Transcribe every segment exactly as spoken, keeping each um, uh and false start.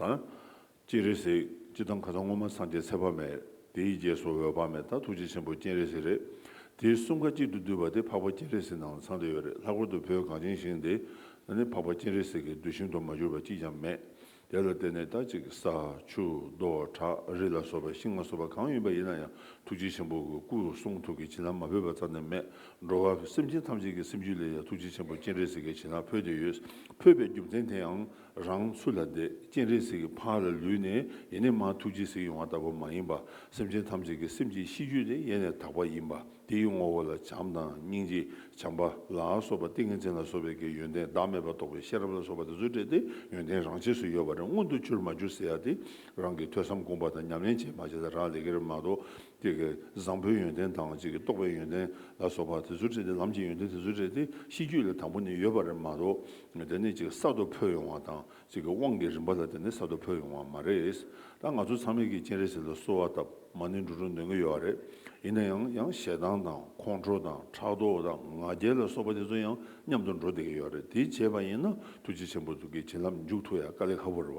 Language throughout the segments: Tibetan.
སྤྱན་རས་གཟིགས་སྤྱིར་བཏང་ཁ་སང་སྔོན་མ་སངས་རྒྱས་ཚེ་དཔག་མེད། དེའི་རྗེས་སུ་འོད་དཔག་མེད། ད་ཐུགས་རྗེ་ཆེན་པོ་སྤྱན་རས་གཟིགས་རེད། དེ་གསུམ་ཀ་གཅིག་ཏུ་འདུས་པ་དེ་འཕགས་པ་སྤྱན་རས་གཟིགས་ནང་ཚང་བསྡད་ཡོད་རེད། ལྷག་པར་དུ་བོད་གངས་ཅན་ཞིང་འདི་ནི་འཕགས་པ་སྤྱན་རས་གཟིགས་ཀྱི་གདུལ་ཞིང་དུ་མ་གྱུར་པ་གཅིག་ཀྱང་མེད། དེ་ལ་བརྟེན་ནས་ད་ཅིག་ས་ཆུ་རྡོ་བྲག་རི་ལ་སོགས་པ་ཤིང་ལ་སོགས་པ་གང་ཡིན་པ་ཡིན་ན་ཡང་ཐུགས་རྗེ་ཆེན་པོ་གི་སྐུ་གསུང་ཐུགས་ཀྱི་བྱིན་རླབས་མ་འཕོས་པ་རྩ་ནས་མེད། འགྲོ་བ་སེམས་ཅན་ཐམས་ཅད་ཀྱི་སེམས་རྒྱུད་ལ་ཡང་ཐུགས་རྗེ་ཆེན་པོ་སྤྱན་རས་གཟིགས་ཀྱི་བྱིན་རླབས་འཕོས་ཏེ་ཡོད། འཕོས་པའི་རྒྱུ་མཚན་དེ་ཡང་རང་ཚུར་ལ་འདས་སྤྱན་རས་གཟིགས་ཀྱི་ཕར་ལ་ལུས་ནས་ཡེ་ནས་མར་ཐུགས་རྗེས་གཟིགས་ཡོང་བ་ལྟ་བུ་མ་ཡིན་པ། སེམས་ཅན་ཐམས་ཅད་ཀྱི་སེམས་ཀྱི་ཤེས་རྒྱུད་དེ་ཡེ་ནས་དག་པ་ཡིན་པ། དེའི་ངོ་བོ་ལ་བྱམས་དང་སྙིང་རྗེ། བྱམས་པ་ལ་སོགས་པ་ཏིང་ངེ་འཛིན་ལ་སོགས་པའི་གི་ཡོན་ཏན་བདག་མེད་པ་རྟོགས་པའི་ཤེས་རབ་ལ་སོགས་པ་དེ་ཚོའི་གྲས་དེ་ཡོན་ཏན་རང་ཆས་སུ་ཡོད་པ་རེད། མངོན་དུ་གྱུར་མ་གྱུར་ཟེར་ཡ་དེ་རང་གི་ཐོས་བསམ་སྒོམ་པ་དང་ཉམས་ལེན་བྱས་མ་བྱས་ལ་རག་ལས་ཀྱི་རེད་མ་གཏོགས། དེ་གི་བཟང་པོའི་ཡོན་ཏན་དང་ཅིག་གི་རྟོགས་པའི་ཡོན་ཏན་ལ་སོགས་པ་དེ་ཚོའི་གྲས་དེ་ལམ་གྱི་ཡོན་ཏན་དེ་ཚོའི་གྲས་དེ་ཤེས་རྒྱུད་ལ་དང་པོ་ནས་ཡོད་པ་རེད་མ་གཏོགས། དེ་ནས་ཅིག་གསར་དུ་འཕོ་ཡོང་བ་དང་ཅིག་གི་དབང་གི་རིམ་པ་ལ་བརྟེན་ནས་གསར་དུ་འཕོ་ཡོང་བ་མ་རེད། ད་ང་ཚོ་ཚང་མས་ཀྱི་སྤྱན་རས་གཟིགས་ལ་གསོལ་བ་བཏབ། མ་ཎི་འགྲོ་དྲུག་འདོན་གྱི་ཡོད་རེད། ཡིན་ན་ཡང་ཡང་ཞེ་སྡང་དང་ཁོང་ཁྲོ་དང་ཕྲག་དོག་དང་ང་རྒྱལ་ལ་སོགས་པ་དེ་ཚོ་ཡང་མཉམ་དུ་འགྲོ་བསྡད་ཀྱི་ཡོད་རེད། དེ་བྱས་པ་ཡིན་ན་ཐུགས་རྗེ་ཆེན་པོ་མཆོག་གི་བྱིན་རླབས་མཇུག་ཐུག་ཡ་དཀའ་ལས་ཁག་པོ་རེད་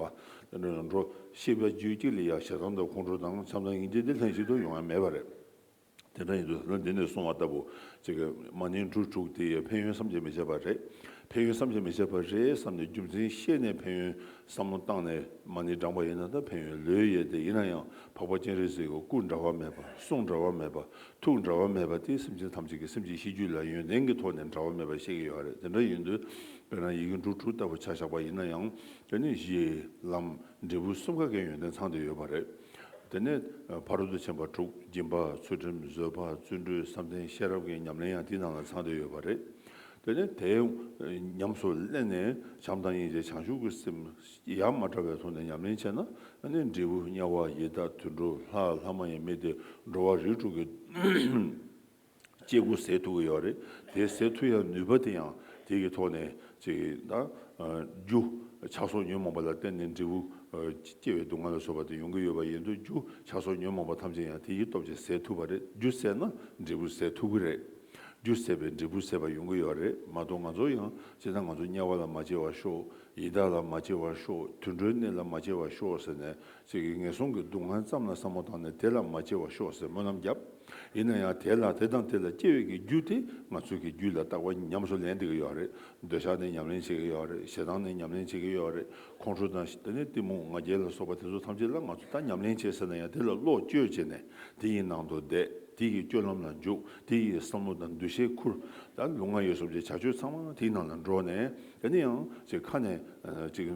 བ། དེ་འདྲ་འགྲོ་ཤེས་པ་རྒྱུད་གཅིག་ལ་ཡ་ཞེ་སྡང་དང་ཁོང་ཁྲོ་དང་བྱམས་དང་སྙིང་རྗེ་དེ་ལྷན་ཅིག་ཏུ་ཡོང་ཡ་མེད་པ་རེད། དེ་འདྲ་ཡིན་དུས་ན་འདི་ནས་གསུངས་པ་ལྟ་བུ་ཅིག་གི་མ་ཎི་འགྲོ་དྲུག་དེ་ཡི་ཕན་ཡོན་བསམ་གྱིས་མི་ཁྱབ་པ་རེད། ཕན་ཡོན་བསམ་གྱིས་མི་ཁྱབ་པ་རེད་བསམ་ནས་རྒྱུ་མཚན་ཤེས་ནས་ཕན་ཡོན་བསམ་བློ་བཏང་ནས་མ་ཎི་བགྲངས་པ་ཡིན་ན་ད་ཕན་ཡོན་ལོས་ཡོད་དེ། ཡིན་ན་ཡང་འཕགས་པ་སྤྱན་རས་གཟིགས་ཀྱི་སྐུ་འབྲལ་བ་མེད་པ། གསུང་འབྲལ་བ་མེད་པ། ཐུགས་འབྲལ་བ་མེད་པ་དེ་སེམས་ཅན་ཐམས་ཅད་ཀྱི་སེམས་ཀྱི་ཤེས་རྒྱུད་ལ་ཡོན་ཏན་གྱི་ཐོག་ནས་འབྲལ་བ་མེད་པ་ཤེས་ཀྱི་ཡོད་རེད། དེ་འདྲ་ཡིན་དུས་དཔེར་ན་ཡི་གེ་འབྲུ་དྲུག་ལྟ་བུ་ཆ་བཞག་པ་ཡིན་ན་ཡང་དེ་ནི་གཞི་ལམ་འབྲས་བུ་གསུམ་ཀ་གའི་ཡོན་ཏན་ཚང་བསྡད་ཡོད་པ་རེད། དེ་ནས་ཕ་རོལ་ཏུ་ཕྱིན་པ་དྲུག་སྦྱིན་པ་ཚུལ་ཁྲིམས་བཟོད་པ་བརྩོན་འགྲུས་བསམ་གཏན་ཤེས་རབ་ཀྱི་ཉམས་ལེན་ཡང་དེའི་ནང་ལ་ཚང་བསྡད་ཡོད་པ་རེད། དེ་ནས་དེ་ཉམས་སུ་ལེན་ནས་བྱམས་དང་སྙིང་རྗེ་བྱང་ཆུབ་ཀྱི་སེམས་ཡ་མ་བྲལ་བའི་ཐོག་ནས་ཉམས་ལེན་བྱས་ན་ཨ་ནི་འབྲས་བུ་དམྱལ་བ་ཡི་དྭགས་དུད་འགྲོ་ལྷ་ལྷ་མ་ཡིན་མི་དེ་འགྲོ་བ་རིགས་དྲུག་གི་སྐྱེ་དགུ་ཟད་ཐུབ་ཀྱི་ཡོད་རེད། དེ་ཟད་ཐུབ་ཡ་ནུས་པ་དེ་ཡང་དེ་གི་ཐོག་ནས་ཅིག་ད་རྒྱུ་ཆགས་སོགས་ཉོན་མོངས་པ་ལ་བརྟེན་ནས་འབྲས་བུ་སྐྱེ་བའི་སྡུག་བསྔལ་ལ་སོགས་པ་དེ་ཡོང་གི་ཡོད་པ་ཡིན་དུས་རྒྱུ་ཆགས་སོགས་ཉོན་མོངས་པ་ཐམས་ཅད་ཡང་དེ་ཡི་སྟོབས་ཀྱིས་ཟད་ཐུབ་པ་རེད། རྒྱུ་ཟད་ན་འབྲས་བུ་ཟད་ཐུབ་ཀྱི་རེད། རྒྱུ་ཟད་པས་འབྲས་བུ་ཟད་པ་ཡོང་གི་ཡོད་རེད་མ་གཏོགས་ང་ཚོ་ཡང་ཅི་ད་ང་ཚོ་དམྱལ་བ་ལ་མ་སྐྱེ་བར་ཤོག་ཡི་དྭགས་ལ་མ་སྐྱེ་བར་ཤོག་དུད་འགྲོའི་གནས་ལ་མ་སྐྱེ་བར་ཤོག་ཟེར་ནས་ཅིག་གི་ངན་སོང་གི་སྡུག་བསྔལ་ཙམ་ལ་བསམ་བློ་བཏང་ནས་དེ་ལ་མ་སྐྱེ་བར་ཤོག་ཟེར་སྨོན་ལམ་བརྒྱབ། ཡིན་ན་ཡང་དེ་ལ་དེ་དང་དེ་ལ་སྐྱེ་བའི་གི་རྒྱུ་དེ་ང་ཚོའི་གི་རྒྱུད་ལ་རྟག་པར་ཉམས་སུ་ལེན་བསྡད་ཀྱི་ཡོད་རེད། འདོད་ཆགས་ནས་ཉམས་ལེན་བྱེད་ཀྱི་ཡོད་རེད། ཞེ་སྡང་ནས་ཉམས་ལེན་བྱེད་ཀྱི་ཡོད་རེད། ཁོང་ཁྲོ་དང་དེ་ནས་གཏི་མུག་ང་རྒྱལ་ལ་སོགས་པ་དེ་ཚོ་ཐམས་ཅད་ལ་ང་ཚོ་ད་ཉམས་ལེན་བྱེད་ཟེར་ན་ཡང་དེ་ལ་བློ་བཅོས་བྱས་ནས་དེ་ཡི་ནང་དུ་བསྡད། དེ་ཡི་སྤྱོད་ལམ་ལ་འཇུག་དེ་ཡི་བསམ་བློ་དང་འདུ་ཤེས་ཁུར། ད་ལུས་ངག་ཡིད་གསུམ་གྱི་བྱ་སྤྱོད་ཚང་མ་དེའི་ནང་ལ་འགྲོ་ནས་དེ་ནས་ཡང་ཅིག་ཁ་ནས་ཅིག་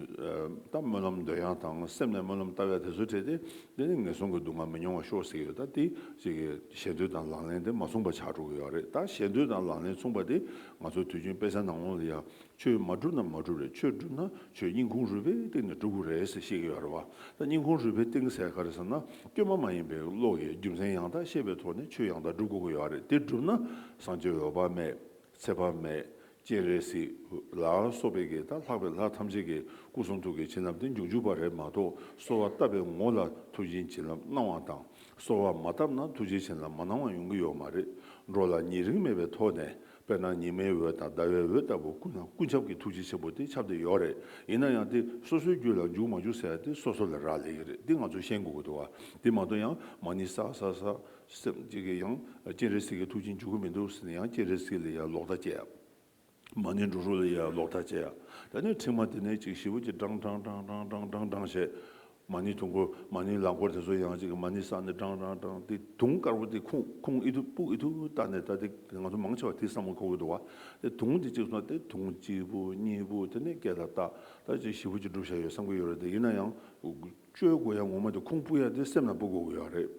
ད་སྨོན་ལམ་འདོན་ཡག་དང་སེམས་ནས་སྨོན་ལམ་བཏབ་ཡག་དེ་ཚོ་བྱས་ཏེ། དེ་ནི་ངན་སོང་གི་སྡུག་བསྔལ་མི་མྱོང་བར་ཤོག་ཟེར་གྱི་ཡོད། ད་དེ་ཅིག་གི་ཞེ་འདོད་དང་ལག་ལེན་དེ་མ་མཚུངས་པ་ཆགས་འགྲོ་གི་ཡོད་རེད། ད་ཞེ་འདོད་དང་ལག་ལེན་མཚུངས་པ་དེ་ང་ཚོ་དུས་རྒྱུན་དཔེ་ཆ་ནང་ལོགས་ལ་ཡང་ཆོས་མ་བསྒྲུབས་ན་མ་གྲུབ་རེད། ཆོས་བསྒྲུབས་ན་ཆོས་སྙིང་ཁུང་རུས་པའི་གཏིང་ནས་སྒྲུབ་དགོས་རེད་ཟེར་བཤད་ཀྱི་ཡོད་རེད་བ། ད་སྙིང་ཁུང་རུས་པའི་གཏིང་ཟེར་ག་རེ་ཟེར་ན་བསྐྱོད་མ་མ་ཡིན་པའི་བློ་ཡི་རྒྱུ་མཚན་ཡང་དག་ཤེས་པའི་ཐོག་ནས་ཆོས་ཡང་དག་སྒྲུབ་དགོས་ཀྱི་ཡོད་རེད། དེ་བསྒྲུབས་ན་སངས་རྒྱས་འོད་དཔག་མེད། ཚེ་དཔག་མེད། སྤྱན་རས་གཟིགས་ལ་སོགས་པའི་གི་ད་ལྷག་པའི་ལྷ་ཐམས་ཅད་ཀྱི་སྐུ་གསུང་ཐུགས་ཀྱི་བྱིན་རླབས་དེ་འཇུག་འཇུག་པ་རེད་མ་གཏོགས་གསོལ་བ་བཏབ་པའི་ངོ་ལ་ཐུགས་རྗེའི་བྱིན་རླབས་སྣང་བ་དང་། གསོལ་བ་མ་བཏབ་ན་ཐུགས་རྗེའི་བྱིན་རླབས་མ་སྣང་བ་ཡོང་གི་ཡོད་མ་རེད། འགྲོ་ལ་ཉེ་རིང་མེད་པའི་ཐོག་ནས་དཔེར་ན་ཉི་མའི་འོད་དང་ཟླ་བའི་འོད་ལྟ་བུ་ཀུན་ཀུན་ཁྱབ་ཀྱི་ཐུགས་རྗེ་ཆེན་པོ་དེ་ཁྱབ་བསྡད་ཡོད་རེད། ཡིན་ན་ཡང་དེ་སོ་སོའི་རྒྱུད་ལ་འཇུག་མ་འཇུག་ཟེར་ཡ་དེ་སོ་སོ་ལ་རག་ལས་ཀྱི་རེད། དེ་ང་ཚོས་ཤེས་དགོས་ཀྱི་འདུག་བ། དེ་མ་གཏོགས་ཡང་མ་ཎི་བསགས་བསགས་བསགས་སེམས་ཅིག་གིས་ཡང་སྤྱན་རས་གཟིགས་ཀྱི་ཐུགས་རྗེ་འཇུག་གི་མི་འདུག་ཟེར་ནས་ཡང་སྤྱན་རས་གཟིགས་ལ་ཡང་ལོག་ལྟ་སྐྱེ་ཡ། མ་ཎི་འགྲོ་དྲུག་ལ་ཡང་ལོག་ལྟ་སྐྱེ་ཡ། ད་ནི་ཕྲེང་བ་དེ་ནས་ཅིག་ཞེ་པོ་ཅིག་བགྲང་བགྲང་བགྲང་བགྲང་བྱས། མ་ཎི་དུང་འཁོར་མ་ཎི་ལག་འཁོར་དེ་ཚོ་ཡང་ཅིག་མ་ཎི་བསགས་ནས་བགྲང་བགྲང་བགྲང་དེ་དུང་དཀར་པོ་དེ་ཁུང་ཁུང་ཨི་ཐུ་སྤུ་ཨི་ཐུ་བཏགས་ནས། ད་དེ་ང་ཚོ་མང་ཆེ་བ་དེ་བསམ་བློ་འཁོར་གི་འདུག་བ། དེ་དུང་དེ་ཅིག་སོང་ན་དེ་དུང་གཅིག་པུ་གཉིས་པུ་དེ་ནས་སྐེ་ལ་བཏགས། ད་ཅིག་ཞེ་པོ་ཅིག་སྒྲུབ་བྱ་ཡོད་བསམ་གི་ཡོད་རེད། དེ་ཡིན་ན་ཡང་། བཅོས་དགོས་ཡ་ངོ་མ་དེ་ཁུང་སྤུ་ཡ་དེ་སེམས་ལ་སྤུ་དགོས་ཀྱི་ཡོད་རེད།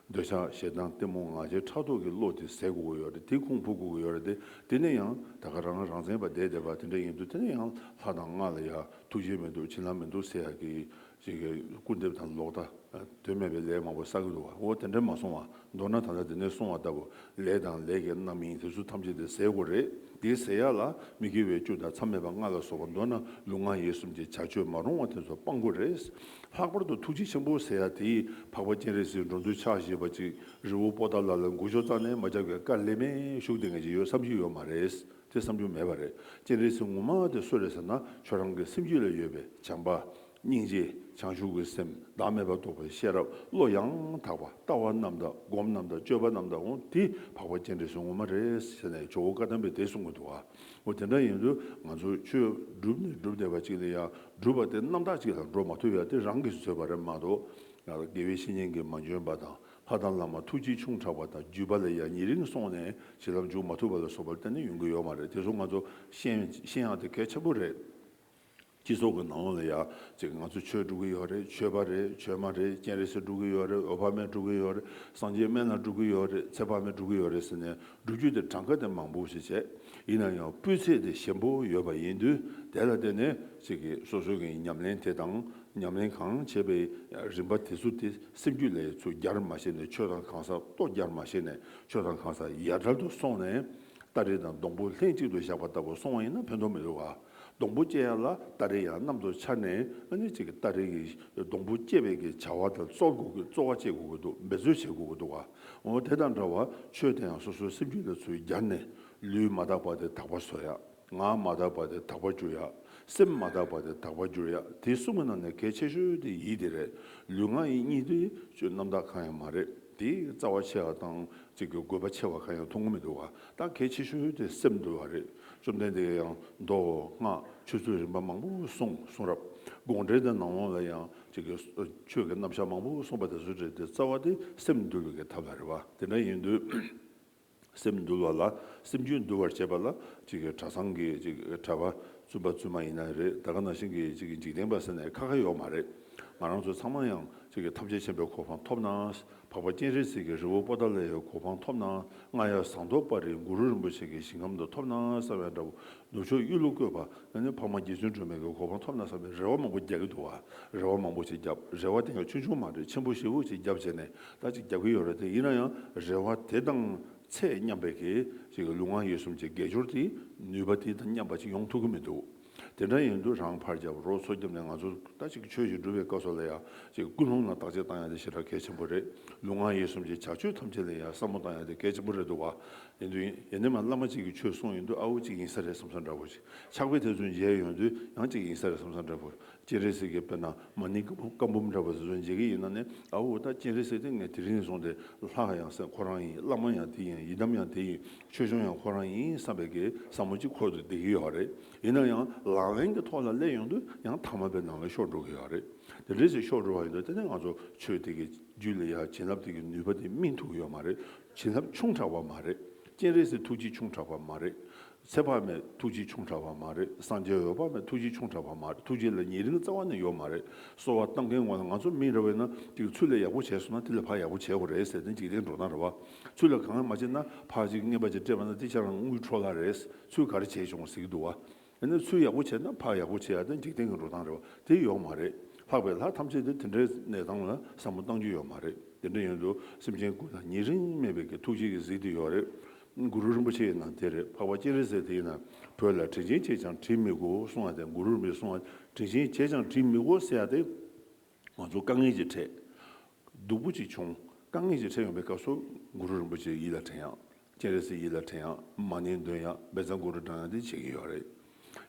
འདོད་ཆགས་ཞེ་སྡང་གཏི་མུག་ང་རྒྱལ་ཕྲག་དོག་གི་བློ་དེ་ཟད་དགོས་ཀྱི་ཡོད་རེད། དེ་ཁུང་སྤུ་དགོས་ཀྱི་ཡོད་རེད་དེ། དེ་ནས་ཡང་ད་ག་རང་རང་བཙན་པ་བསྡད་བསྡད་པ་དེ་འདྲ་ཡིན་དུས་དེ་ནས་ཡང་ལྷ་དང་སྔགས་ལ་ཡ་ཐུགས་རྗེ་མི་འདུག་བྱིན་རླབས་མི་འདུག་ཟེར་ཡ་གི་ཅིག་གི་སྐུར་འདེབས་དང་ལོག་ལྟ་དོན་མེད་པའི་ལས་མང་པོ་བསགས་ཀྱི་འདུག་བ། འོ་དེ་འདྲ་མ་སོང་བ། མདོར་ན་ད་ལྟ་དེ་ནས་གསུངས་པ་ལྟ་བུ་ལས་དང་ལས་ཀྱི་རྣམ་སྨིན་དེ་ཚོ་ཐམས་ཅད་དེ་ཟད་དགོས་རེད། དེ་ཟད་ཡ་ལ་མི་དགེ་བའི་བཅུ་དང་མཚམས་མེད་པ་ལྔ་ལ་སོགས་པ། མདོར་ན་ལུས་ངག་ཡིད་གསུམ་གྱི་བྱ་སྤྱོད་མ་རུང་བ་དེ་ཚོ་སྤང་དགོས་རེད། ལྷག་པར་དུ་ཐུགས་རྗེ་ཆེན་པོ་ཟེར་ཡ་དེ་འཕགས་པ་སྤྱན་རས་གཟིགས་འགྲོ་འདུལ་ཕྱག་བཞེས་པ་ཅིག་རི་བོ་པོ་ཏ་ལ་ལ་མགོ་ཕྱོགས་རྩ་ནས་མ་བཅག་པའི་བཀའ་ལས་མེད་བཞུགས་བསྡད་མཁན་ཅིག་ཡོད་བསམ་རྒྱུ་ཡོད་མ་རེད། དེ་བསམ་རྒྱུ་མེད་པ་རེད། སྤྱན་རས་གཟིགས་ངོ་མ་དེ་སུ་རེད་ཟེར་ན་ཁྱོད་རང་གི་སེམས་རྒྱུད་ལ་ཡོད་པའི་བྱམས་པ། སྙིང་རྗེ། བྱང་ཆུབ་ཀྱི་སེམས། བདག་མེད་པ་རྟོགས་པའི་ཤེས་རབ། བློ་ཡང་དག་པ། ལྟ་བ་རྣམ་དག། སྒོམ་རྣམ་དག། སྤྱོད་པ་རྣམ་དག། འོ་དེ་འཕགས་པ་སྤྱན་རས་གཟིགས་ངོ་མ་རེད་ཟེར་ནས་ཇོ་བོ་བཀའ་གདམས་པས་དེ་གསུང་གི་འདུག་ཨ། འོ་དེ་འདྲ་ཡིན་དུས་ང་ཚོ་ཆོས་སྒྲུབ་ནས་སྒྲུབ་བསྡད་པ་ཅིག་ལ་ཡང་སྒྲུབ་པ་དེ་རྣམ་དག་ཅིག་ལ་འགྲོ་མ་ཐུབ་ཡ་དེ་རང་གིས་བཟོས་པ་རེད་མ་གཏོགས། ཡང་དགེ་བའི་བཤེས་གཉེན་གྱིས་མ་འཇོན་པ་དང་། ལྷ་དང་བླ་མ་ཐུགས་རྗེ་ཆུང་དྲགས་པ་དང་བརྒྱུད་པ་ལ་ཡང་ཉེ་རིང་སོང་ནས་བྱིན་རླབས་འཇུག་མ་ཐུབ་པ་ལ་སོགས་པ་གཏན་ནས་ཡོང་གི་ཡོད་མ་རེད། དེ་ཚོ་ང་ཚོ་ཤེས་ཤེས་ཡག་དེ་གལ་ཆེན་པོ་རེད། སྤྱི་ཚོགས་ཀྱི་ནང་ལོགས་ལ་ཡང་ཅིག་ང་ཚོ་ཆོས་སྒྲུབ་ཀྱི་ཡོད་རེད། ཆོས་པ་རེད། ཆོས་མ་རེད། སྤྱན་རས་གཟིགས་སྒྲུབ་ཀྱི་ཡོད་རེད། འོད་དཔག་མེད་སྒྲུབ་ཀྱི་ཡོད་རེད། སངས་རྒྱས་སྨན་བླ་སྒྲུབ་ཀྱི་ཡོད་རེད། ཚེ་དཔག་མེད་སྒྲུབ་ཀྱི་ཡོད་རེད་ཟེར་ནས་སྒྲུབ་བརྒྱུད་དེ་གྲངས་ཀ་དེ་མང་པོ་ཞིག་བྱས། ཡིན་ན་ཡང་སྤུས་ཚད་དེ་ཞན་པོ་ཡོད་པ་ཡིན་དུས། དེ་ལ་བརྟེན་ནས་ཅིག་གིས་སོ་སོ་གི་ཉམས་ལེན་དེ་དང་། ཉམས་ལེན་གང་བྱས་པའི་རིམ་པ་དེ་ཚོ་དེ་སེམས་རྒྱུད་ལ་ཚུར་རྒྱར་མ་བཤད་ནས། ཆོས་དང་གང་ཟག་ལྟོ་རྒྱར་མ་བཤད་ནས། ཆོས་དང་གང་ཟག་ཡ་བྲལ་དུ་སོང་ནས། སྟ་རེ་དང་སྡོང་པོ་ལྷན་ཅིག་ཏུ་བཞག་པ་ལྟ་བུ་སོང་བ་ཡིན་ན་ཕན་ཐོགས་མི་འདུག་ག། སྡོང་པོ་སྐྱེ་ཡ་ལ་སྟ་རེ་ཡང་གནམ་དུ་འཕྱར་ནས། ཨ་ནི་ཅིག་གི་སྟ་རེ་གི་སྡོང་པོ་སྐྱེ་བའི་གི་བྱ་བ་དང་གཙོ་དགོས་ཀྱི། གཙོ་བོ་བྱེད་དགོས་ཀྱི་འདུག། འབད་རྩོལ་བྱེད་དགོས་ཀྱི་འདུག་ག། འོ་དེ་དང་འདྲ་བར་ཆོས་དེ་ཡང་སོ་སོའི་སེམས་རྒྱུད་ལ་ཚུར་སྦྱར་ནས། ལུས་མ་དག་པ་དེ་དག་པ་བཟོ་ཡ། ངག་མ་དག་པ་དེ་དག་པ་བསྒྱུར་ཡ། སེམས་མ་དག་པ་དེ་དག་པ་བསྒྱུར་ཡ། དེ་གསུམ་གྱི་ནང་ནས་གལ་ཆེ་ཤོས་དེ་ཡིད་དེ་རེད། ལུས་ངག་ཡིད་གཉིས་དེ་ཆོས་རྣམ་དག་གང་ཡང་མ་རེད། དེ་རྩ་བ་ཆེ་བ་དང་ཅིག་གི་དགོས་པ་ཆེ་བ་གང་ཡང་མཐོང་གི་མི་འདུག་བ། ད་གལ་ཆེ་ཤོས་དེ་སེམས་འདུལ་བ་རེད། བཅོམ་ལྡན་འདས་ཀྱིས་ཡང་མདོ་སྔགས་ཆོས་ཚུལ་རིམ་པ་མང་པོ་གསུངས། གསུང་རབ་དགོངས་འགྲེལ་དང་ནང་ལོགས་ལ་ཡང་ཅིག་གི་ཆོས་ཀྱི་རྣམ་གཞག་མང་པོ་གསུངས་པ་དེ་ཚོ་རེད། དེ་རྩ་བ་དེ་སེམས་འདུལ་བའི་གི་ཐབས་ལ་རེད་བ། དེ་འདྲ་ཡིན་དུས། སེམས་འདུལ་བ་ལ། སེམས་རྒྱུད་འདུལ་བར་བྱེད་པ་ལ་ཅིག་གི་གྲྭ་ཚང་གི་ཅིག་གི་གྲྭ་པ་བཙུན་པ་བཙུན་མ་ཡིན་ན་རེད། ད་ག་ནང་བཞིན་གྱི་ཅིག་གི་འཇིག་རྟེན་པ་ཟེར་ནས་ཁ་ཁ་ཡོད་མ་རེད། ང་རང་ཚོ་ཚང་མ་ཡང་ཅིག་གི་ཐམས་ཅད་མཁྱེན་པའི་གོ་འཕང་ཐོབ་ན། འཕགས་པ་སྤྱན་རས་གཟིགས་ཀྱི་རི་བོ་པོ་ཏ་ལའི་གོ་འཕང་ཐོབ་ན། རྔ་ཡབ་ཟངས་མདོག་དཔལ་རིའི་གུ་རུ་རིན་པོ་ཆེ་གི་ཞིང་ཁམས་དུ་ཐོབ་ན་བསམ་པའི་འདྲ་བོ། ནུབ་ཕྱོགས་གཡུ་ལོ་བཀོད་པ་ནི་འཕགས་མ་རྗེ་བཙུན་སྒྲོལ་མའི་གི་གོ་འཕང་ཐོབ་ན་བསམ་པའི་རེ་བ་མང་པོ་རྒྱག་གི་འདུག་བ། རེ་བ་མང་པོ་ཞིག་བརྒྱབ། རེ་བ་དེ་ཡང་ཆུང་ཆུང་མ་རེད། ཆེན་པོ་ཞེ་པོ་ཞིག་བརྒྱབ་བྱས་ནས་ད་ཅིག་རྒྱག་གི་ཡོད་རེད། དེ་ཡིན་ན་ཡང་རེ་བ་དེ་དང་ཚད་མཉམ་པའི་གི་ཅིག་ལུས་ངག་ཡིད་གསུམ་གྱི་དགེ་སྦྱོར་དེ་ནུས་པ་དེ་དང་མཉམ་པ་ཅིག་ཡོང་ཐུབ་ཀྱི་མི་འདུག། དེ་འདྲ་ཡིན་དུས་རང་ཕར་རྒྱབ་རོགས་ཚུར་རྒྱབ་ནས། ང་ཚོ་ད་ཅིག་ཆོས་ཤིག་སྒྲུབ་པའི་སྐབས་སུ་ལ་ཡང་ཅིག་ཀུན་སློང་ལ་བརྟག་དཔྱད་བཏང་ཡ་དེ་ཞེ་དྲག་གལ་ཆེན་པོ་རེད། ལུས་ངག་ཡིད་གསུམ་གྱི་བྱ་སྤྱོད་ཐམས་ཅད་ལ་ཡང་བསམ་བློ་བཏང་ཡ་དེ་གལ་ཆེན་པོ་རེད་འདུག་བ། ཡིན་དུས་ཡིན་ནའི་མ་བླ་མ་ཅིག་གིས་ཆོས་གསུངས་ཡོང་དུས། ཨ་འོ་ཅིག་ཡིན་ས་རེད་བསམ་ས་འདྲ་བོ་ཞིག། ཕྱག་དཔེ་དེ་ཚོ་མཇལ་ཡོང་དུས་ཡང་ཅིག་ཡིན་ས་རེད་བསམ་ས་འདྲ་བོ། སྤྱན་རས་གཟིགས་ཀྱི་དཔེར་ན་མ་ཎི་བཀའ་འབུམ་འདྲ་བ་དེ་ཚོ་མཇལ་གྱི་ཡིན་ན་ནི། ཨ་འོ་ད་སྤྱན་རས་གཟིགས་དེ་ངས་དེ་རིང་ནས་བཟུང་སྟེ་ལྷ་ཡང་ཟེར་ཁོ་རང་ཡིན། བླ་མ་ཡང་དེ་ཡིན། ཡི་དམ་ཡང་དེ་ཡིན། ཆོས་སྐྱོང་ཡང་ཁོ་རང་ཡིན་བསམ་པའི་གི་བསམ་བློ་ཅིག་འཁོར་དུ་བསྡད་ཀྱི་ཡོད་རེད། ཡིན་ན་ཡང་ལག་ལེན་གྱི་ཐོག་ལ་སླེབས་ཡོང་དུས་ཡང་ཐ་མལ་པའི་ནང་ལ་ཤོར་འགྲོ་གི་ཡོད་རེད། དེ་འདྲ་ཞིག་ཤོར་འགྲོ་བ་ཡིན་དུས། དེ་ནས་ང་ཚོ་ཆོས་དེ་གི་རྒྱུད་ལ་ཡང་བྱིན་རླབས་དེ་གི་ནུས་པ་དེ་སྨིན་ཐུབ་ཀྱི་ཡོད་མ་རེད། བྱིན་རླབས་ཆུང་དྲགས་པ་མ་རེད། སྤྱན་རས་གཟིགས་ཐུགས་རྗེ་ཆུང་དྲགས་པ་མ་རེད། ཚེ་དཔག་མེད་ཐུགས་རྗེ་ཆུང་དྲགས་པ་མ་རེད། སངས་རྒྱས་འོད་དཔག་མེད་ཐུགས་རྗེ་ཆུང་དྲགས་པ་མ་རེད། ཐུགས་རྗེ་ལ་ཉེ་རིང་རྩ་བ་ནས་ཡོད་མ་རེད། གསོལ་བ་བཏབ་མཁན་ངོས་ལ་ང་ཚོ་མི་འདྲ་བས་ན། དེ་གི་ཚུར་ལ་ཡག་པོ་བྱས་སོང་ན་དེ་ལ་ཕར་ཡག་པོ་བྱས་དགོས་རེད་ཟེར་ཏེ་འཇིག་རྟེན་འགྲོ་སྟངས་རེད་བ། ཚུར་ལ་གང་ཡང་མ་བྱས་ན་ཕར་ཅིག་རྔན་པ་ཅིག་སྤྲད་པ་ན་དེ་ཁྱེད་རང་དངུལ་འཕྲོ་བརླག་རེད། ཚུར་ག་རེ་བྱས་བྱུང་ཟེར་གྱི་འདུག་བ། ཡིན་ན་ཚུར་ཡག་པོ་བྱས་ན་ཕར་ཡག་པོ་བྱེད་ཡ་དེ་འཇིག་རྟེན་གྱི་འགྲོ་སྟངས་རེད་བ། དེ་ཡོད་མ་རེད། ལྷག་པའི་ལྷ་ཐམས་ཅད་དེ་དེ་འདྲའི་གནས་སྟངས་ལ་བསམ་བློ་གཏང་རྒྱུ་ཡོད་མ་རེད། དེ་འདྲ་ཡིན་དུས་སེམས་ཅན་ཀུན་ལ་ཉེ་རིང་མེད་པའི་གི་ཐུགས་རྗེ་གི་གཟིགས་དེ་ཡོད་རེད། གུ་རུ་རིན་པོ་ཆེ་ཡིན་ན་དེ་རེད། འཕགས་པ་སྤྱན་རས་གཟིགས་དེ་ཡིན་ན། བོད་ལ་དྲིན་ཆེན་བྱས་ཀྱང་དྲིན་མི་གོ་གསུང་བ་དེ། གུ་རུ་རིན་པོ་ཆེས་གསུང་བ། དྲིན་ཆེན་བྱས་ཀྱང་དྲིན་མི་གོ་ཟེར་ཡ་དེ། ང་ཚོ་དཀའ་ངལ་ཅིག་འཕྲད། སྡུག་པོ་ཅིག་བྱུང་། དཀའ་ངལ་ཅིག་འཕྲད་ཡོང་པའི་སྐབས་སུ་གུ་རུ་རིན་པོ་ཆེ་ཡིད་ལ་དྲན་ཡག། སྤྱན་རས་གཟིགས་ཡིད་ལ་དྲན་ཡག། མ་ཎི་འདོན་ཡག། བཛྲ་གུ་རུ་བགྲང་ཡག་དེ་བྱེད་ཀྱི་ཡོད་རེད།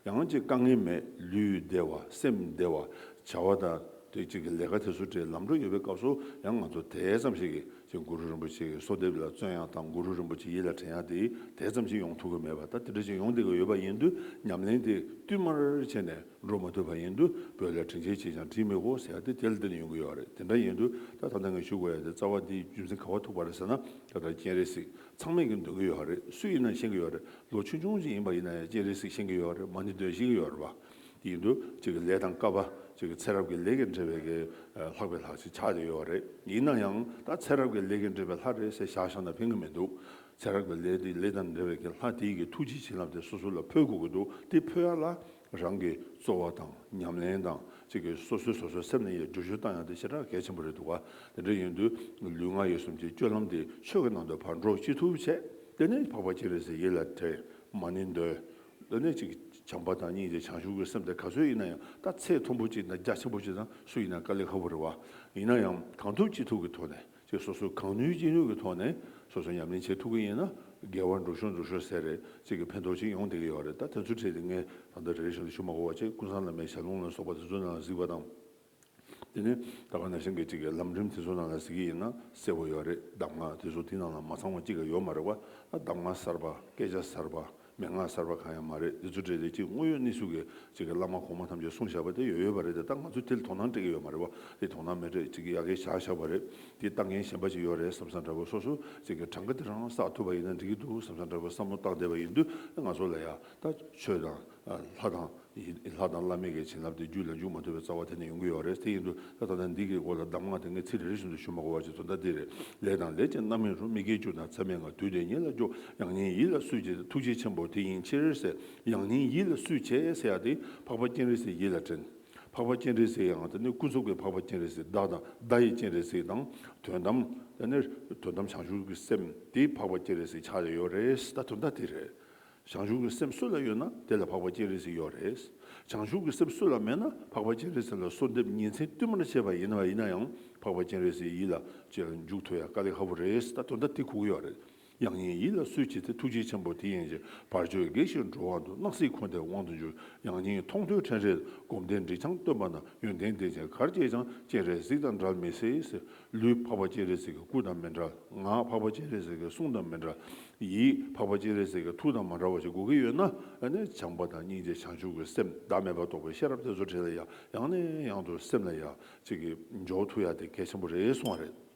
ཡང་ཅིག་དཀའ་ངལ་མེད། ལུས་བདེ་བ། སེམས་བདེ་བ། བྱ་བ་དང་དེ་ཅིག་གི་ལས་ཀ་དེ་ཚོ་འདྲའི་ལམ་འགྲོ་ཡོད་པའི་སྐབས་སུ་ཡང་ང་ཚོ་དེ་ཙམ་ཞིག་གིས་ཅིག་གུ་རུ་རིན་པོ་ཆེ་གི་གསོལ་འདེབས་ལ་བརྩོན་ཡག་དང་། གུ་རུ་རིན་པོ་ཆེ་ཡིད་ལ་དྲན་ཡག་དེ་དེ་ཙམ་ཞིག་ཡོང་ཐུབ་ཀྱི་མེད་པ། ད་དེ་འདྲ་ཞིག་ཡོང་བསྡད་ཀྱི་ཡོད་པ་ཡིན་དུས། ཉམས་ལེན་དེ་བསྟུད་མར་བྱས་ནས་འགྲོ་མ་ཐུབ་པ་ཡིན་དུས། བོད་ལ་དྲིན་ཆེན་བྱས་ཀྱང་དྲིན་མི་གོ་ཟེར་ཡ་དེ་དེ་ལ་བརྟེན་ནས་ཡོང་གི་ཡོད་རེད། དེ་འདྲ་ཡིན་དུས་ད་ད་ལྟ་ངས་ཞུ་དགོས་ཡ་དེ། རྩ་བ་དེའི་རྒྱུ་མཚན་ག་པར་ཐུག་པ་རེད་ཟེར་ན། ད་ལྟ་སྤྱན་རས་གཟིགས་ཚང་མས་ཀྱི་འདོན་གྱི་ཡོད་རེད། སུ་ཡིན་ན་ཤེས་ཀྱི་ཡོད་རེད། ལོ་ཆུང་ཆུང་ཞིག་ཡིན་པ་ཡིན་ན་ཡང་སྤྱན་རས་གཟིགས་ཤེས་ཀྱི་ཡོད་རེད། མ་ཎི་འདོན་ཤེས་ཀྱི་ཡོད་རེད་བ། དེ་ཡིན་དུས་ཅིག་གི་ལས་དང་སྐལ་པ། ཅིག་གི་ཚེ་རབས་ཀྱི་ལས་ཀྱིས་འབྲེལ་བའི་གི་ལྷག་པའི་ལྷ་ཞིག་ཆགས་བསྡད་ཡོད་རེད། ཡིན་ན་ཡང་ད་ཚེ་རབས་ཀྱི་ལས་ཀྱིས་འབྲེལ་བའི་ལྷ་རེད་ཟེར་བཞག་བཞག་ན་ཕན་གྱི་མི་འདུག། ཚེ་རབས་ཀྱི་ལས་དེ། ལས་དང་འབྲེལ་བའི་གི་ལྷ་དེའི་གི་ཐུགས་རྗེ་བྱིན་རླབས་དེ་སོ་སོ་ལ་འཕོ་དགོས་ཀྱི་འདུག། དེ་འཕོ་ཡ་ལ་རང་གི་རྩོལ་བ་དང་ཉམས་ལེན་དང་། ཅིག་གི་སོ་སོས་སོ་སོའི་སེམས་ནང་ཡ་བསྒྱུར་བཅོས་བཏང་ཡ་དེ་ཞེ་དྲག་གལ་ཆེན་པོ་རེད་འདུག་བ། དེ་འདྲ་ཡིན་དུས་ལུས་ངག་ཡིད་གསུམ་གྱི་སྤྱོད་ལམ་དེ་ཆོས་ཀྱི་ནང་དུ་ཕར་འགྲོ་ཅི་ཐུབ་བྱས། དེ་ནས་འཕགས་པ་སྤྱན་རས་གཟིགས་ཡིད་ལ་དྲན། མ་ཎི་འདོན། དེ་ནས་ཅིག་བྱམས་པ་དང་སྙིང་རྗེ་བྱང་ཆུབ་ཀྱི་སེམས་དེ་ག་ཚོད་ཡིན་ན་ཡང་། ད་ཚད་མཐོན་པོ་ཅིག་དང་རྒྱ་ཆེན་པོ་ཅིག་དང་སུ་ཡིན་ན་དཀའ་ལས་ཁག་པོ་རེད་བ། ཡིན་ན་ཡང་གང་ཐུབ་ཅི་ཐུབ་ཀྱི་ཐོག་ནས། ཅིག་སོ་སོའི་གང་ནུས་ཅི་ནུས་ཀྱི་ཐོག་ནས་སོ་སོ་ཉམས་ལེན་བྱེད་ཐུབ་ཀྱི་ཡིན་ན། དགེ་བ་འགྲུབ་ཤོག་འགྲུབ་ཤོག་ཟེར་རེད། ཅིག་གི་ཕན་ཐོགས་ཅིག་ཡོང་བསྡད་ཀྱི་ཡོད་རེད། ད་དེ་ཚོའི་གྲས་དེ་ངས་ད་ལྟ་རེ་རེ་བཞིན་དུ་ཞུ་མ་དགོས་པ་བྱས། ཀུན་བཟང་བླ་མའི་ཞལ་ལུང་ལ་སོགས་པ་དེ་ཚོའི་ནང་གཟིགས་པ་དང་། དེ་ནས་ད་ག་ནང་བཞིན་གྱི་ཅིག་གི་ལམ་རིམ་དེ་ཚོ་ནང་ལ་གཟིགས་ཀྱི་ཡིན་ན་གསལ་པོ་ཡོད་རེད། གདམས་ངག་དེ་ཚོ་དེ་ནང་ལ་མ་ཚང་བ་གཅིག་ཀྱང་ཡོད་མ་རེད་བ། ད་གདམས་ངག་གསར་པ། སྐད་ཆ་གསར་པ། མན་ངག་གསར་པ་གང་ཡང་མ་རེད། དེ་ཚོ་འདྲ་རེད། ཅིག་དངོས་ཡོད་གནས་ཚུལ་གྱི་ཅིག་གི་བླ་མ་གོང་མ་ཐམས་ཅད་གསུངས་བཞག་པ་དེ་ཡོད་ཡོད་པ་རེད། དེ་ད་ང་ཚོས་དེ་ལ་དོ་སྣང་སྤྲད་ཀྱི་ཡོད་མ་རེད་བ། དེ་དོ་སྣང་མི་སྤྲད། ཅིག་གི་ཡ་གི་བཞག་བཞག་པ་རེད། དེ་ལྟ་མཁན་གཞན་པ་ཅིག་ཡོད་རེད་བསམ་བསམ་འདྲ་པོ། སོ་སོ་ཅིག་གི་གྲངས་ཀ་དེ་རང་བསགས་ཐུབ་པ་ཡིན་ན་འགྲིག་གི་འདུག་བསམ་བསམ་འདྲ་པོ་བསམ་བློ་བཏང་བསྡད་པ་ཡིན་དུས། ང་ཚོ་ལ་ཡ་ད་ཆོས་དང་ལྷ་དང་། ལྷ་དང་བླ་མའི་གི་བྱིན་རླབས་དེ་རྒྱུད་ལ་འཇུག་མ་ཐུབ་པའི་རྩ་བ་དེ་ནས་ཡོང་གི་ཡོད་རེད། དེ་ཡིན་དུས་ད་ལྟ་འདི་གི་སྐོར་ལ་གདམས་ངག་དེ་ངས་ཚིག་རེ་རེ་བཞིན་དུ་ཞུ་མ་དགོས་པ་ཅིག་དོན་དག་འདི་རེད། ལས་དང་ལས་ཀྱི་རྣམ་སྨིན་རུ། མི་སྐྱེ་རྒྱུ་དང་མཚམས་མེད་ལྔ། དུས་དེ་ཉིད་ལ་འཇུག་ཡང་སྙིང་ཡིད་ལ་སུས་བྱས་ཏེ། ཐུགས་རྗེ་ཆེན་པོ་དེ་ཡི་ཕྱིར་ཟེར། ཡང་སྙིང་ཡིད་ལ་སུས་བྱས་ཟེར་ཡ་དེ་འཕགས་པ་སྤྱན་རས་གཟིགས་ཡིད་ལ་དྲན། འཕགས་པ་སྤྱན་རས་གཟིགས་ཡང་དེ་ནི་ཀུན་རྫོབ་ཀྱི་འཕགས་པ་སྤྱན་རས་གཟིགས། བརྡ་དང་བརྡ་ཡི་སྤྱན་རས་གཟིགས་དང་། དོན་དམ་དེ་ནི་དོན་དམ་བྱང་ཆུབ་ཀྱི་སེམས་དེ་འཕགས་པ་སྤྱན་རས་གཟིགས་ཆགས་ཡོད་རེད། ད་དོན་དག་དེ་རེད། བྱང་ཆུབ་ཀྱི་སེམས་སུ་ལ་ཡོད་ན་དེ་ལ་འཕགས་པ་སྤྱན་རས་གཟིགས་ཡོད་རེད། བྱང་ཆུབ་ཀྱི་སེམས་སུ་ལ་མེད་ན་འཕགས་པ་སྤྱན་རས་གཟིགས་ལ་གསོལ་འདེབས་ཉིན་མཚན་བསྟུད་མར་བྱས་པ་ཡིན་པ་ཡིན་ན་ཡང་། འཕགས་པ་སྤྱན་རས་གཟིགས་ཡིད་ལ་ཅིག་འཇུག་ཐུབ་ཡ་དཀའ་ལས་ཁག་པོ་རེད། ད་དོན་དག་དེ་གོ་གི་ཡོད་རེད། ཡང་སྙིང་ཡིད་ལ་སུས་བྱས་ཏེ། ཐུགས་རྗེ་ཆེན་པོ་དེ་ཡི་ཕྱིར། བར་གཅོད་དགེ་ཞིང་འགྲོ་བ་འདུལ། སྣང་སྲིད་ཁོ་ནའི་དབང་དུ་གྱུར། ཡང་སྙིང་མཐོང་ཐོས་དྲན་རེག་སྒོམ་བཟླས་འདི་ཕྱིར་སྟོན་པ་ན། ཡོན་ཏན་དེ་ཕྱིར་གར་སྐྱེས་ཀྱང་། སྤྱན་རས་གཟིགས་དང་འབྲལ་མི་སྲིད་ཟེར། ལུས་འཕགས་པ་སྤྱན་རས་གཟིགས་ཀྱི་སྐུ་དང་མི་འབྲལ། ངག་འཕགས་པ་སྤྱན་རས་གཟིགས་ཀྱི་གསུང་དང་མི་འབྲལ། ཡིད་འཕགས་པ་སྤྱན་རས་གཟིགས་ཀྱི་ཐུགས་དང་མ་འབྲལ་བ་ཞིག་དགོས་ཀྱི་ཡོད་ན། ཨ་ནི་བྱམས་པ་དང་སྙིང་རྗེ་བྱང་ཆུབ་ཀྱི་སེམས། བདག་མེད་པ་རྟོགས་པའི་ཤེས་རབ་དེ་ཚོ་དེ་ལ་ཡ་ཡང་ནས་ཡང་དུ་སེམས་ལ་ཡ་ཅིག་གི་འཇོག་ཐུབ་ཡ་དེ་གལ་ཆེན་པོ་རེད་གསུངས་པ་རེད།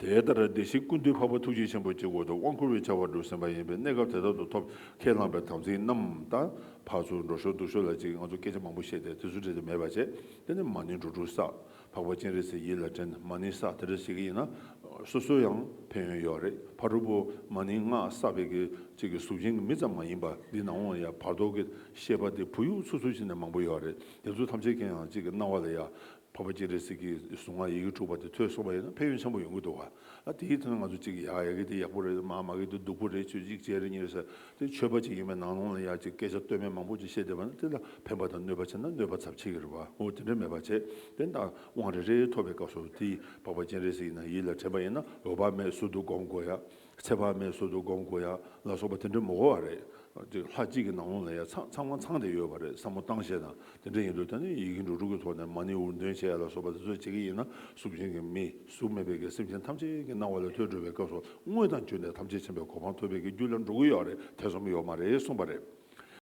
དེ་ལྟར་བདེ་གཤེགས་ཀུན་འདུས་འཕགས་པ་ཐུགས་རྗེ་ཆེན་པོ་ཅིག་འོག་ཏུ་དབང་བསྐུར་བའི་བྱ་བ་སྒྲུབ་ཟིན་པ་ཡིན་པས། གནས་སྐབས་དེ་དག་ཏུ་ཐོབ་ཁས་བླངས་པའི་དམ་ཚིག་རྣམས་དང་། ཕར་ཚུར་འགྲོ་ཞོར་འདུག་ཞོར་ལ་ཅིག་ང་ཚོ་སྐད་ཆ་མང་པོ་བཤད་དེ་དེ་ཚོ་འདྲ་དེ་མེད་པ་བྱས། དེ་ནས་མ་ཎི་འགྲོ་དྲུག་བསགས། འཕགས་པ་སྤྱན་རས་གཟིགས་ཡིད་ལ་དྲན། མ་ཎི་བསགས། དེ་འདྲ་བྱེད་ཀྱི་ཡིན་ན་སོ་སོ་ཡང་ཕན་ཡོན་ཡོད་རེད། ཕ་རོལ་པོ་མ་ཎི་ལྔ་བསགས་པའི་གི་ཅིག་གི་གཟུགས་ཅན་གྱི་མི་ཙམ་མ་ཡིན་པ། འདི་ནང་ལ་ཡང་བར་དོ་གི་བཤད་པ་དེ་བུ་ཡུག་ཚུབ་ཚུབ་བྱས་ནས་མང་པོ་ཡོད་རེད། དེ་ཚོ་ཐམས་ཅད་ཀྱི་ཡང་ཅིག་གི་རྣ་བ་ལ་ཡང་འཕགས་པ་སྤྱན་རས་གཟིགས་ཀྱི་གཟུངས་སྔགས་ཡི་གེ་དྲུག་པ་དེ་ཐོས་སོང་བ་ཡིན་ན་ཕན་ཡོན་ཆེན་པོ་ཡོང་གི་འདུག་བ། ཨ་དེའི་ཐོག་ནས་ང་ཚོ་གཅིག་ཡག་ཡག་གི་དེ་ཡག་པོ་རེད། མ་མ་གི་དེ་སྡུག་པོ་རེད། ཆོས་གཅིག་བྱས་རེད་གཉིས་རེད་ཟེར། དེ་ཆོས་པ་གཅིག་ཡིན་པའི་ནང་ལོགས་ལ་ཡ་གཅིག་སྐད་ཆ་སྟོད་སྨད་མང་པོ་ཅིག་བཤད་བསྡད་པ་ན་དེ་ལ་ཕན་པ་དང་གནོད་པ་བྱས་ན་གནོད་པ་ཚབས་ཆེ་གི་རེད་བ། འོ་དེ་འདྲ་མེད་པ་བྱས། དེ་ད་དབང་རེ་རེ་ཐོབ་པའི་སྐབས་སུ་དེ་འཕགས་པ་སྤྱན་རས་གཟིགས་ཡིན་ན་ཡིད་ལ་དྲན་པ་ཡིན་ན། འོད་དཔག་མེད་ཟུར་དུ་སྒོམ་དགོས་ཡ། ཚེ་དཔག་མེད་ཟུར་དུ་སྒོམ་དགོས་ཡ་ལ་སོགས་པ་དེ་འདྲ་མི་དགོས་བ་རེད། ཅིག་ལྷ་གཅིག་གི་ནང་ལོགས་ལ་ཡ་ཚང་ཚང་མ་ཚང་བསྡད་ཡོད་པ་རེད། བསམ་བློ་བཏང་བྱས་དང་དེ་འདྲ་ཡིན་དུས། ད་ནི་ཡི་གེ་འབྲུ་དྲུག་གི་ཐོག་ནས་མ་ཎི་འུར་འདོན་བྱས་ལ་སོགས་པ་དེ་ཚོ་བྱེད་ཀྱི་ཡིན་ན། གཟུགས་ཅན་གྱི་མི་གཟུགས་མེད་པའི་གི་སེམས་ཅན་ཐམས་ཅད་ཀྱི་རྣ་བ་ལ་ཐོས་འགྲོ་བའི་སྐབས་སུ་དངོས་དང་བརྒྱུད་ནས་ཐམས་ཅད་མཁྱེན་པའི་གོ་འཕང་ཐོབ་པའི་གི་རྒྱུ་ལ་འགྲོ་གི་ཡོད་རེད། ཐེ་ཚོམ་ཡོད་མ་རེད་གསུངས་པ་རེད།